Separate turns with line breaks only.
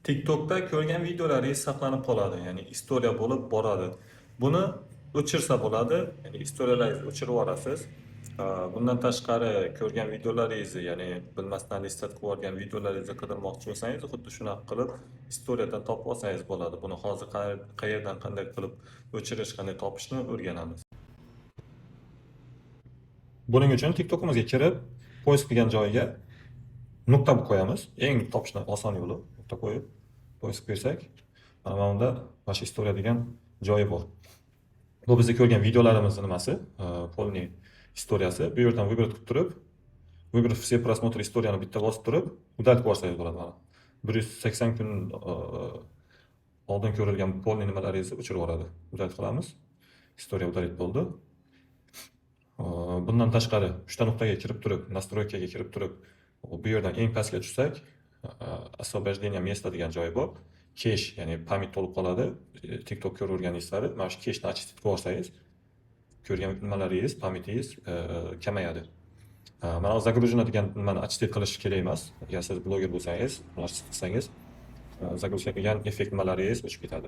TikTokda ko'rgan videolaringiz saqlanib qoladi, ya'ni история bo'lib boradi. Buni o'chirsa bo'ladi, ya'ni история laringizni o'chirib yuborasiz. Bundan tashqari ko'rgan videolaringizni, ya'ni bilmasdan листать qilib yuborgan videolaringizni qidirmoqchi bo'lsangiz, xuddi shunaqa qilib история dan topib olsangiz bo'ladi. Buni hozir qayerdan qanday qilib o'chirish, qanday topishni o'rganamiz. Buning uchun TikTokimizga kirib, поиск degan joyiga nuqta qo'yamiz. Eng topishni oson yo'li nuqta qo'yib поиск bersak, mana bunda "Ваша история" degan joyi bor. Bu bizni ko'rgan videolarimizni nimasi, полный история si. Bu yerdan выбрать qilib turib, "Выбрать все просмотры история" ni bitta bosib turib, удалить qilib yuborsangiz bo'ladi mana. 180 kun oldin ko'rilgan полный nimalaringizni o'chirib yuboradi. Удалить qilamiz. История удалить bo'ldi. Bundan tashqari uchta nuqtaga kirib turib, настройка ga kirib turib, bu yerdan eng pastga tushsak, "Освобождение места" degan joyi bor. Кеш, ya'ni память to'lib qoladi. TikTok ko'raverganingiz sari mana shu кеш ni очистить qilib yuborsangiz, ko'rgan nimalaringiz, память ingiz kamayadi. Mana "Загружено" degan nimani очистить qilish kerak emas. Agar siz bloger bo'lsangiz, buni очистить qilsangiz, загрузка qilgan effekt nimalaringiz o'chib ketadi.